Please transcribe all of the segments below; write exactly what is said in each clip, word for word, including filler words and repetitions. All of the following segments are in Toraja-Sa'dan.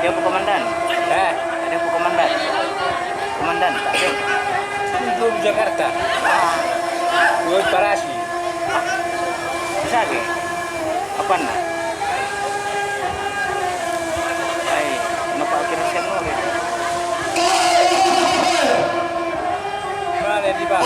Siapa komandan? Eh, ada apa komandan? Komandan, tak ada. Itu di Jakarta. Ah. Dua parasi. Bisa ke? Apa nak? Hai, kenapa akhirnya siapa? Mane di ba?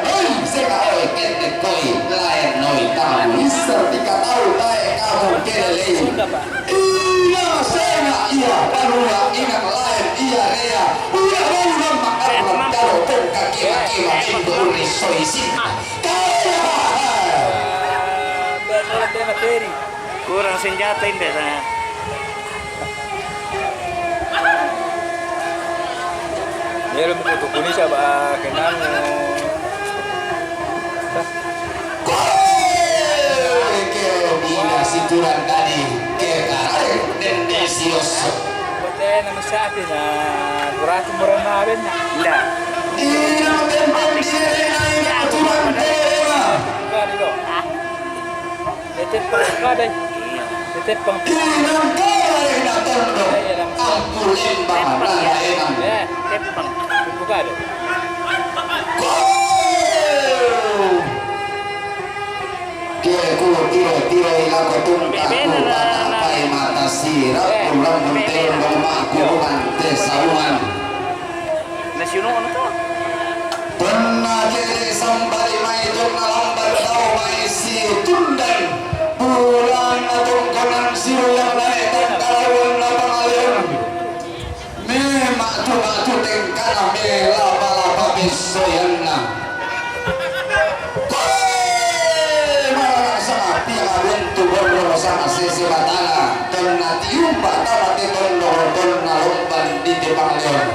Oi, seka oi, kete koi, laen noi tamu, ister tika tau tae kamu kelelei. Sunda, Pak. Iya, sena, iya, panua, ina laen, iya, rea. Iya, mau nama, eh, kalau tongka kima-kima, itu uri soisi. Kaya. Kurang senjata ini, saya. Dia lu butuh kunis apa kenal? Kue, kue, bina si Turan tadi, kue, kare, dende, si oso. Kote nama siapa na? Kuratu murah na ben. Nda. Ina tempat diri na ina Turan tema. Bukan lo. Tetep pang kada. Tetep pang. Inang kala ina tondo. Ampu lembang nana enang. Eh, tetep pang. Buka do. Kue kulo tiro-tiro ilako tungka kulo pai mata sira kulo muntel mama kulo mante sauan. Nasi unu anu to? Tonna kere sambari mai tonna lambat tau mai si tundan. Bulan na tongkonan siru yang naik tangkalawan na pangalian. Me matu-matu tengkana me lapa-lapa besoyanna. Koe marana sama pia bentu borro sama sese batana. Tonna tiumba tama te tondoro tonna lomban di te pangalian.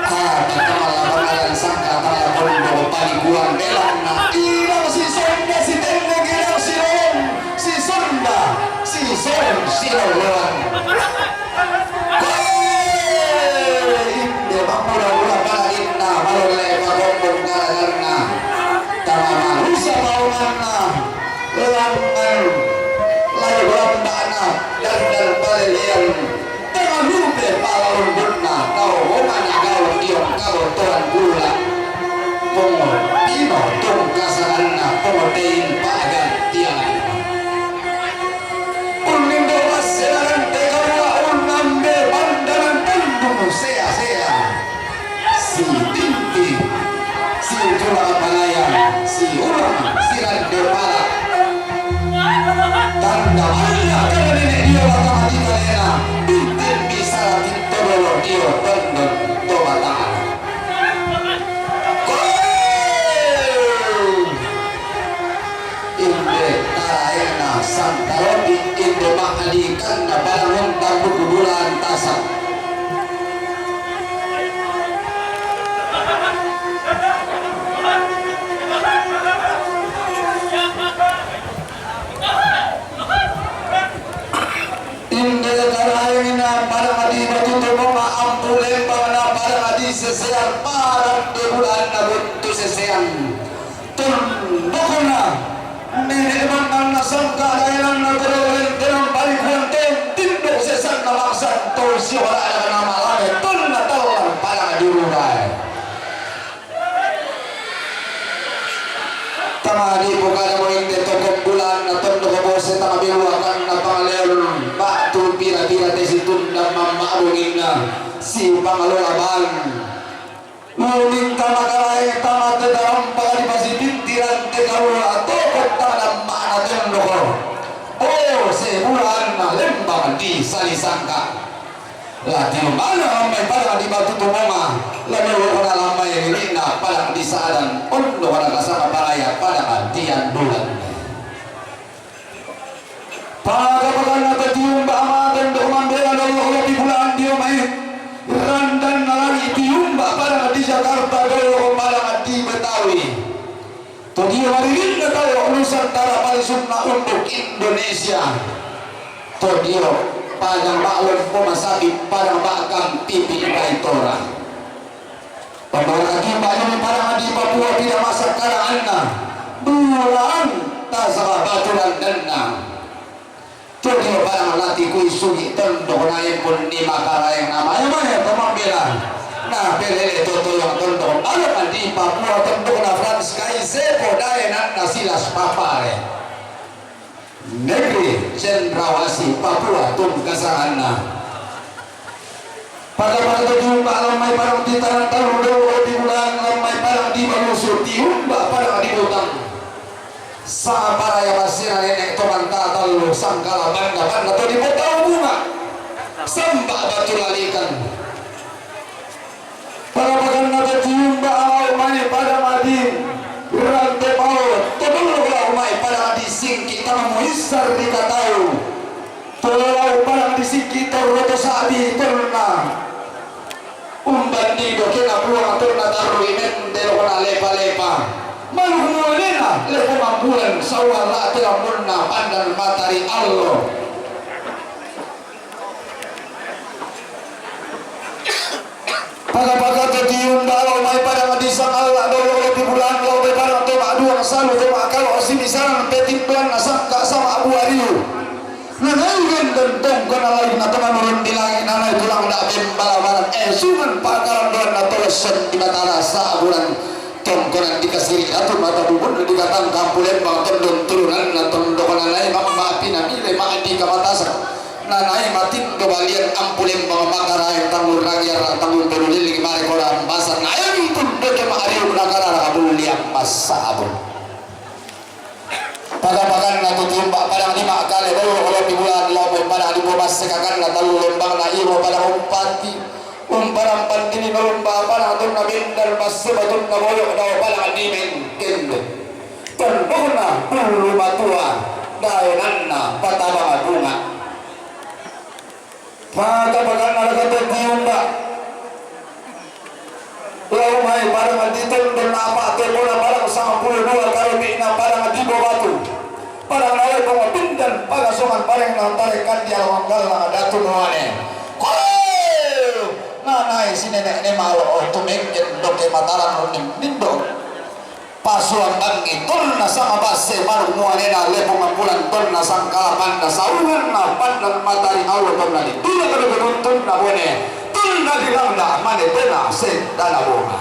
Ata tama la pangalan sangka tama la pondok panikuan belanna. Inang si sonda si tendeng inang si lolong si sonda si son si lolong. Koe inde mamura-ura pala inna malolle pakombong garagarna. Tama manusa paunganna. Langan lalu lambana dan dan palelean. Tengah lupe palaundunna tau wongana gau iong kabotoan gula. Pongo pino tungkasanganna pongo tein pagantian. Unnindo masselaran tegawa unnambe pandanan tundung sea-sea. Si Tinti, si Tulang Panaya, si Ulang, si Rande Pala. Tanda maya kana nene dio batang di kalena, bintin bisa tinto dolo dio tondon to batang. Koe! Inde karaengna sangkaroti, inde ma'dikanna parangunta buku bulan tasak. Inde karaengna padang di batutu mama ampu lembangna padang di sesean padang di bulanna buntu sesean. Tundukna nene manganna sangka daenanna tero rentenan palikuan ten tinduk sesanna maksan tol siwala nama lame tonna tallang padang di bulan. Tama di bukana mo inde toko bulan na tondo ko bose tama biluakan na pangaleon batu pira-pira te si tunda mamma abunginna si pangalola bang. Uling tama kalae tama te dalam pala di pasi pintiran te kaula toko tama damma na tondo ko. Oh, sebulan na lembang di sali sangka. Lati mana mai pada di batu tumoma, lalu pada lamai rinina pada di sadan, ondo pada kasama balaya pada tian bulan. Pada pada na tiumba amaten do mambela dolo di bulan dio mai, randan na lagi tiumba pada di Jakarta dolo pada di Betawi. To dio maririnna tau Nusantara palisunna untuk Indonesia. To dio padang ba'lon poma sapi padang ba'kang pipi baitora. Pembaraki payung padang di Papua tidak masak karanganna. Bulan tasaba baturan denna. To dio padang Kuisugi tondok na impun ni Makaraeng na maya-maya to mambela. Na pelele to toyang tondok alam di Papua tondok na Frans Kaisepo dayanan na Silas Papare. Negeri Cendrawasih Papua tungkasanganna. Pada-pada to tiumba lamai padang di tanah talu dolo di bulan lamai padang di balusu tiumba padang di butang. Sa paraya masina nenek to manta talu sangkala banda-banda to di botau bunga. Samba batu lalikan. Pada paganna to tiumba alau mai pada madi rante pau to dulu lau mai pada madi singki tama muisar di katau. To lau pada madi singki to roto sabi tolna. Umban ni dokena puang tolna tarru imen delokona lepa-lepa. Maluk mualena lepa mambulan sawa la telamunna pandan matari allo. Paga-paga to tiumba lau mai pada madisang Allah dolo olo di bulan lau mai pada to maduang salu to makalo simisaran petimbulan na sangka sama abu ariu. Na nai gendon tongkona lain na teman urun di langit na nai tulang dak bembala barat eh sungan pakaran doan na toloson di batala sa bulan. Tongkonan di kasiri atu mata bubun di katang kampu lembang tondon turunan na tondokona nai mamma pina mile ma di kamatasan. Na nai matindo balian ampu lembang makaraeng tanggul ragiar tanggul tolu liling mare kora ambasa nai tundo ke ma ariu nakara kabul liam masa abul. Pada pakan na tu tiumba padang di makale baru kalau di bulan lomai padang di bomas sekakan na talu lembang na iro pada umpati. Umparan pandini nolumba apana tonna bendar masse batunna boyok dao pala dimen kende. Tondokna pulu matua daenanna pataba matunga. Maka pakanna raka to tiumba. Lau mai padang di tondon apa temona padang sampulo dua kalo mikna padang di bobatu. Padang na lepo mapindan pagasongan padang na tarekan di alawang gallang datu muane. Koi! Nanai si nenek ne malo otu mengken doke mataran unim nindo. Pasuan bangi tonna sama basse maluk muanena lepo mambulan tonna sangkalapan na saungan na pandan matari Allah tonna di tuna kadu keduntun na bone tonna di langda mane tena sedana bonga.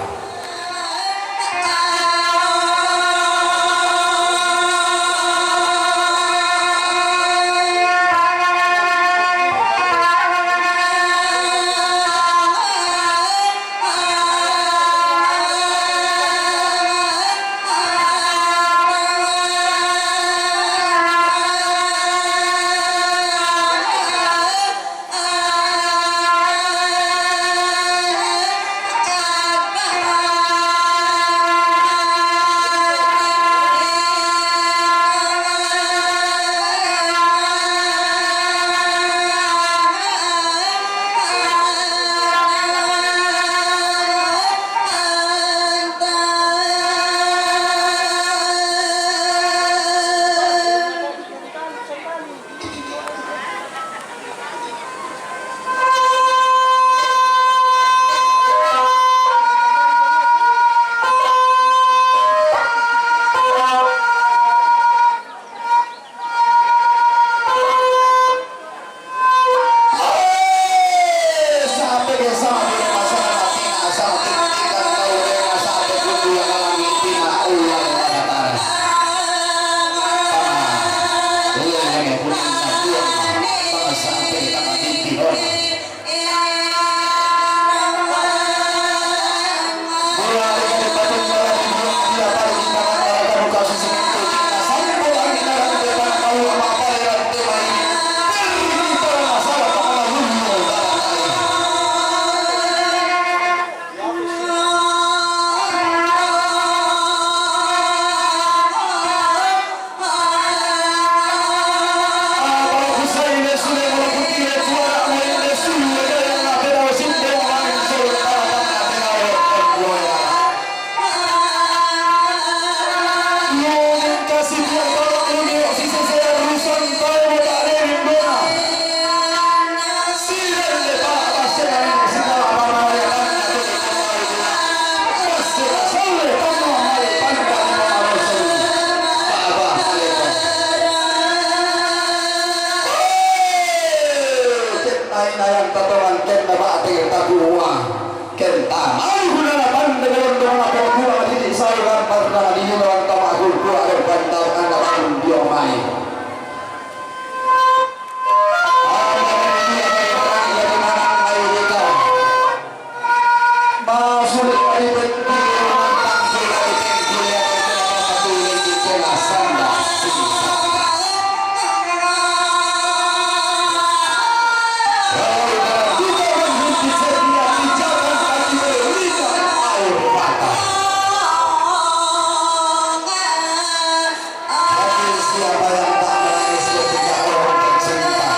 Aina yang tatoman ken na bate takuwa. Ken tamai hudana pande belon dona pokua di saluran parna di lawan tama kulkua dan panta anak pun diomai. Anak dia dari perang dari mana ayo kita. Masuk dari penting rumah tangga dari penting yang satu lagi kena sanda. Bagi siapa yang tak menangis ketika orang tercinta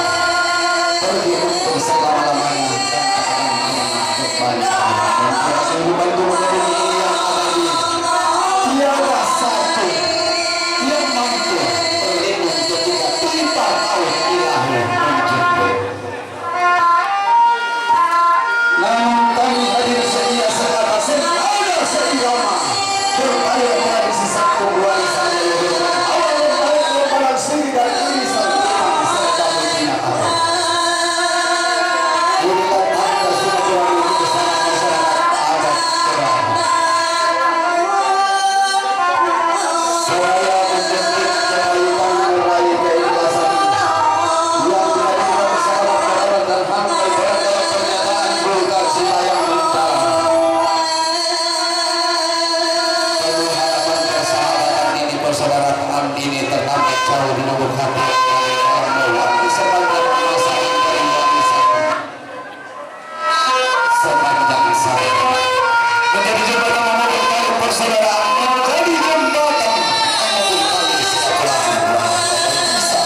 pergi untuk selama-lamanya dan tak akan pernah kembali. Dan tidak sungguh bantu menjadi yang abadi. Tiada satu yang mampu berlindung ketika tiba maut ilahi menjemput. Namun kami hadir setia sekata senada seirama berkarya tradisi satu warisan leluhur. Awal yang baik merupakan seni dan irisan tulang serta budina adat. Inilah tanda silaturahmi bersama masyarakat adat Kerang. Saya menjemput kembali mulai keikhlasan yang dihadirkan bersama peradaban dan hamba ibarat dalam pernyataan Bulgar Sitayang Utara. Penuh harapan persahabatan ini, persaudaraan ini tertanam jauh di lubuk hati, dalam waktu sepanjang masa dari warisan sepanjang saya. Menjadi jembatan membangun tali persaudaraan, menjadi jembatan membangun tali silaturahmi. Bisa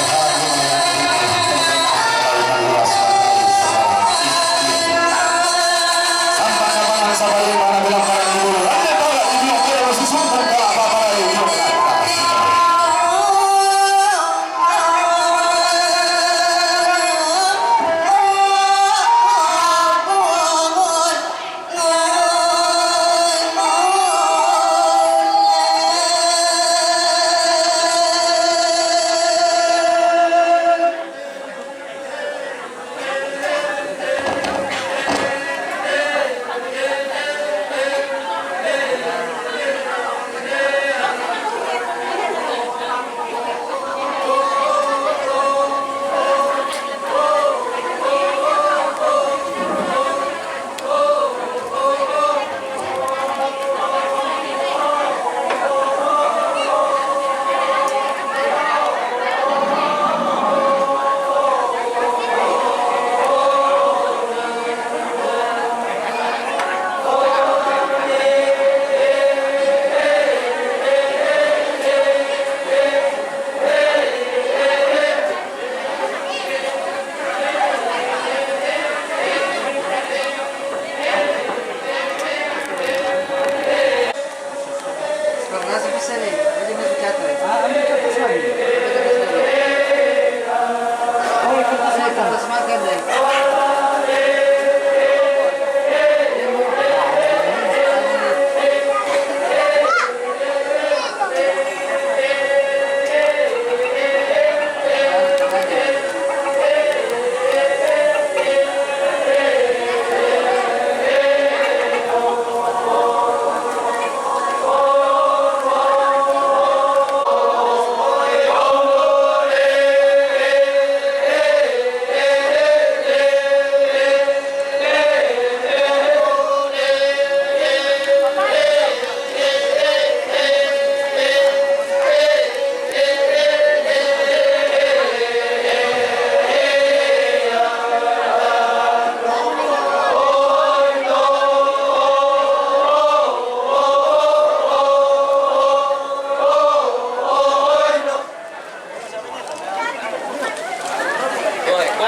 bahagia yang ini mengenal luas. Sampai kapan sabari mana bilang para guru, ada para ibu yang tidak bersusun dan kalau apa para ibu yang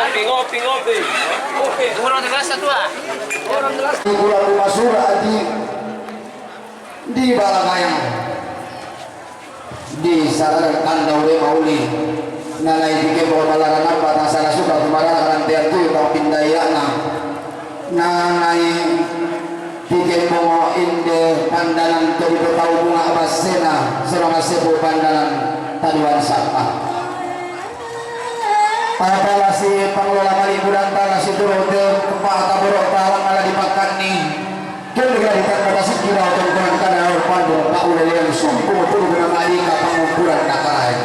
Ngopi, ngopi, ngopi. Ngopi. Kurang jelas satu, ah. Kurang jelas. Kurang masuk hati di Balakayang. Di sarana kanda ule mauli. Nanai dike bawa balaran apa, tang sara suka kumarana karantean tuyu kau pindayana. Nanai dike bongo inde pandanan to di petau bunga basena, serong asepu pandanan taduan sapa. Apa la si pangelola maliburan ta la si turute tempat taboro ta la ngala di pakanni. Kende la di tangka tasik kira otong kurang kada pandung pa ulelean sungkung turu guna mali ka pangukuran nakarae.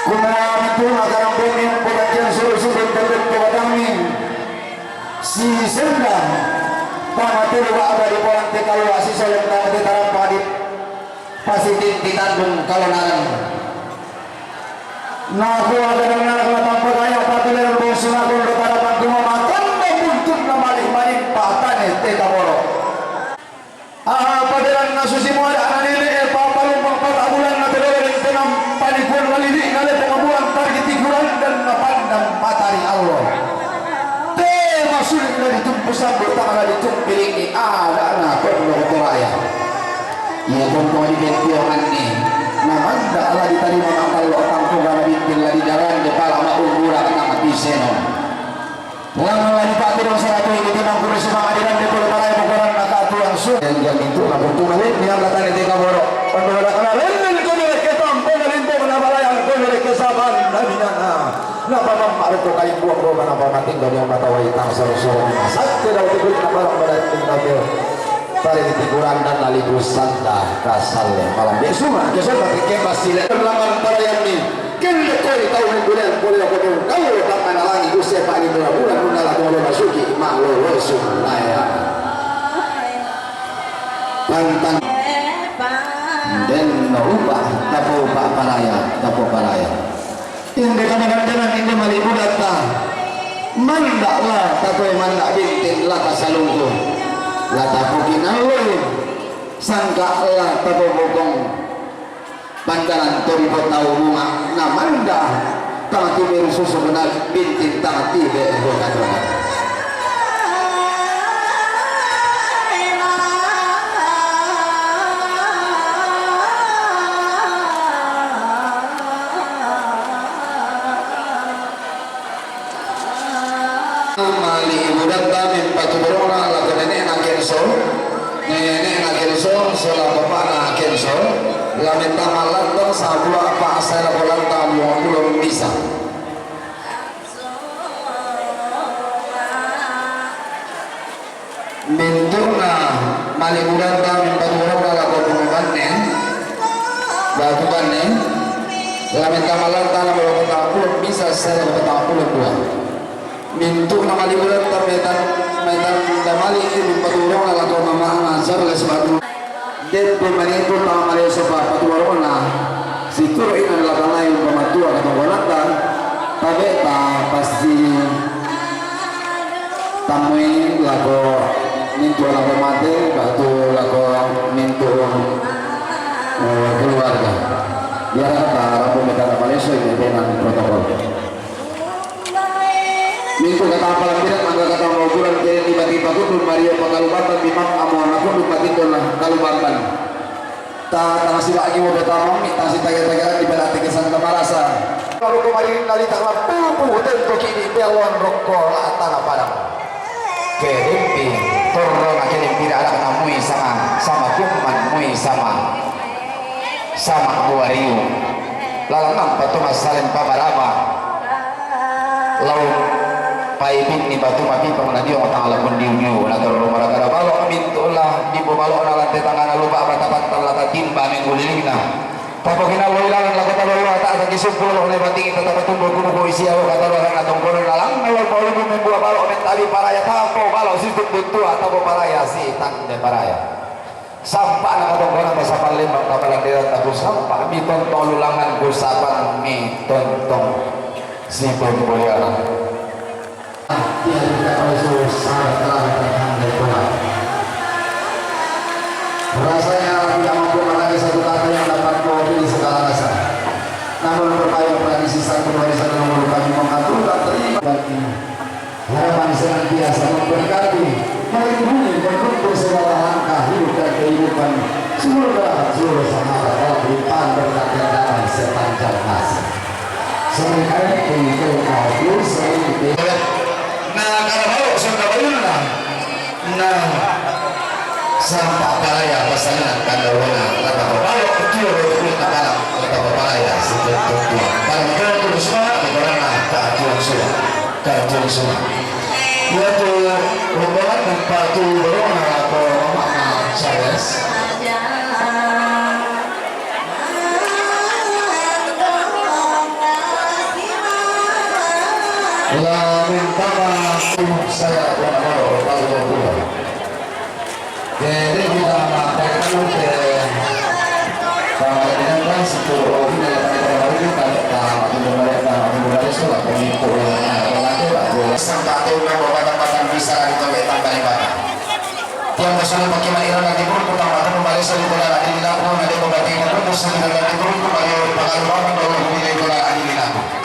Kumua mitu nakarang bumi podakian suruh suruh tendek to batangin. Si sendang tama telu ba abadi polang te kalua si solong tama te tarapa di. Pasitin titandung kalonaran. Naku ada nang anak latang pagaya tapi dalam bongsu nakon do pada pantuma makan do buntut na malih-malih patane teka boro. Aha paderan na susi muada ananene e papalumpang pata bulan na tedoro ring tenam panikuan malili na lepong bulan targi tiguran dan na pandang matari Allah. Te masulit na ditumpu sambut tangala ditumpilingi ada na kondo kotoraya. Iya tong tong di bentio manne. Namanda la di tarima mangkal lo tangko gana bintil la di jalan de pala ma umbura kena mati seno. Lama la di pati dong saratu ini di mangkuru si mangadiran de polo parai bukaran maka tuan su. Yang jam itu la buntu malik niang kata ni teka boro. Kondo la kena renden kondo la ketampo na limpo kena balayang kondo la kesaban na minana. Napa mamaruko kayu buang goma napa mating goni yang mata wai tang soro-soro ni masak tidak dikut napa lang badan tinggal. Tari di tiguran dan lali busan dah kasal ya malam besok mah kesel pakai kepas sile berlaman para yang ni kende kori tahu ni bulan boleh aku tahu tahu tak mana lagi gue sepak ni bulan bulan bulan aku mau masuki mak lo lo sumaya pantang den no upah tapo upah paraya tapo paraya. Inde kami ganjaran inde malibu data. Manda la takoy manda bintin la tasalungku. La tapo kinaloy sangka la tapo bokong. Pandaran tori ko tau bunga na manda. Tama tibe susu benar bintin tama tibe ego kadongan. Mali ibu dan kami patu berona la ke nenek na kenso, nenek na kenso, sela bapak na kenso, la minta malantang sabua apa saya la lantang lima puluh bisa. Mintu'na mali'uranta mimpatu'uronna lako Pungu Banne, Batu Banne, la mentama lantana lako patang pulo misa sare lako patang pulo dua. Mintu'na mali'uranta metan, metan damali mimpatu'uronna lako mama'na Charles Batu. Dende manitu tama maleso pa patuwarona. Situru inang latanai pamatua katongkonanta. Tabe ta pasti tamui lako mintu lako mate batu lako mintu, eh, keluarga. Biar kata rambu minta maleso ini dengan protokol. Minggu kata palambiran, angga kata mauburan, kene di bati pakundun, Mario Pakalubatan, Bimang Amuan Nakundun, Matindon Kalubatan. Ta tangasi bagi mo betama mi tangasi tage-tagean di bala tegesan kamarasa. Kalau kemarin dari tanggal pupu tentu kini belon rokok la tanah padang. Kedempi, torong akhirnya tidak ada kena mui sama, sama kuman mui sama. Sama buariu. Lalang nampa tu masalin pabaraba. Lau paibinni batu mapi pangna dio matangala pun diu-diu na torro maragara balo mintu lah dibu balo na lante tangana lupa bata-bata la tatimba minggulilingna. Tapo kinalo ilalan la kota balo ata ata kisumpu lo le batingi tata patumbo kumu ko isia lo kata lo rana tongkono lalang na lo paulumu membua balo mentabi paraya tapo balo situ butua tapo paraya si tande paraya. Sampa na katongkonan ta sapa lembang ta palanderan ta ku sampa mi tontong lulangan ku sapa mi tontong si pemboleana. Tiada kita kalau susah telah terhambat Tuhan. Rasanya tidak mampu menangis satu kata yang dapat mewakili segala rasa. Namun berpayung tradisi satu warisan yang kami mengatur tak terima. Harapan senantiasa memberkati, melindungi, mendukung segala langkah hidup dan kehidupan seluruh gerakan seluruh Samara dalam limpahan berkat dan damai sepanjang masa. Sering kali di Tuhan Yesus, sering di Nah, karena balo sunda bayunna. Nah, sampa paraya pasangan kanda wana, kata balo, kecil, kecil, kata balo, kata paraya, seperti itu. Pada terus, Pak, di korona. Kaya tulis na. Iya tu rombongan dan patu berona ko mama Charles. La mintama saya dan moro patu berona. Jadi kita mengatakan ke Pamarinan kan sepuluh ini yang kita beri kita tak untuk mereka untuk mereka sudah pengikut yang ada lagi lah. Sampai tu nak buat batang bisa itu tambah ibadah. Tiang besar pakai mairan lagi pun kita makan kembali selalu pada lagi dilaku nanti kembali pun sendiri lagi pun kembali pangalu bangun dulu bila itu lagi dilaku.